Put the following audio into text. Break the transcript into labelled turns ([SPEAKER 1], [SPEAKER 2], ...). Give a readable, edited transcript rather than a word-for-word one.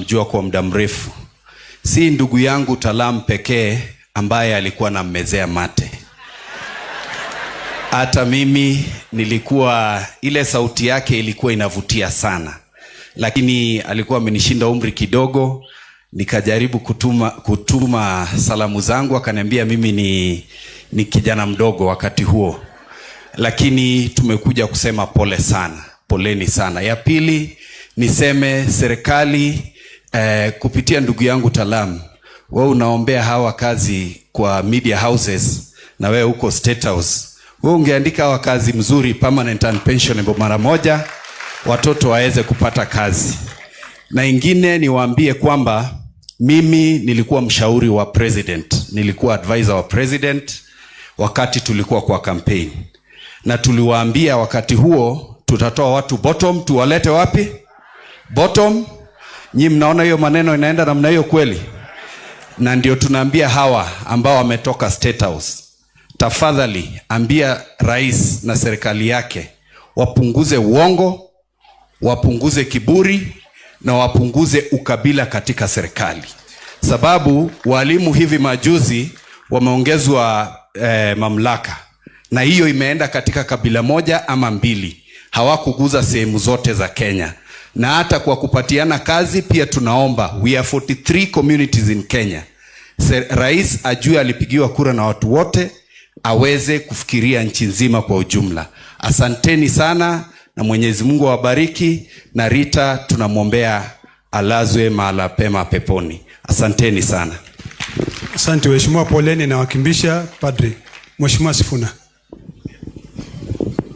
[SPEAKER 1] Mjua kwa muda mrefu, si ndugu yangu Talam pekee ambaye alikuwa nammezea mate. Hata mimi nilikuwa, ile sauti yake ilikuwa inavutia sana, lakini alikuwa amenishinda umri kidogo. Nikajaribu kutuma salamu zangu, akaniambia mimi ni kijana mdogo wakati huo, lakini tumekuja kusema pole sana, poleni sana. Ya pili niseme serikali kupitia ndugu yangu Talam, wewe unaombea hawa kazi kwa media houses na wewe uko State House, wewe ungeandika hawa kazi mzuri, permanent and pensionable mara moja, watoto waweze kupata kazi. Na ingine niwaambie kwamba mimi nilikuwa mshauri wa president, nilikuwa advisor wa president wakati tulikuwa kwa campaign, na tuliwaambia wakati huo tutatoa watu bottom, tuwalete wapi? Bottom. Nyi mnaona hiyo maneno inaenda namna hiyo kweli? Na ndio tunaambia hawa ambao wametoka State House, tafadhali ambia rais na serikali yake wapunguze uongo, wapunguze kiburi na wapunguze ukabila katika serikali, sababu walimu hivi majuzi wameongezwa mamlaka na hiyo imeenda katika kabila moja ama mbili, hawakuguza sehemu zote za Kenya. Na hata kwa kupatiana kazi pia tunaomba, we are 43 communities in Kenya. Rais ajue alipigiwa kura na watu wote, aweze kufikiria nchi nzima kwa ujumla. Asanteni sana na Mwenyezi Mungu awabariki, na Rita tunamwombea alazwe mahala pema peponi. Asanteni sana.
[SPEAKER 2] Asante mheshimiwa, poleni na wakimbisha padri. Mheshimiwa Sifuna.